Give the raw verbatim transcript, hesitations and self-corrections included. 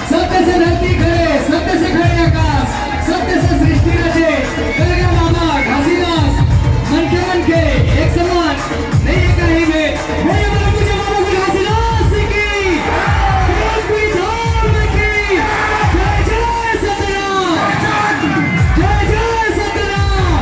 सत्य से धरती खड़े, सत्य से खड़े आकाश, सत्य से सृष्टि रचे, कलगना बाबा घासीदास, मनखे मनखे एक समान, नहीं है कहीं भेद। बोलिए, बोलिए, पूज्य बाबा श्री घासीदास जी की, बोल पीठार में की, जय जय सतनाम, जय जय सतनाम।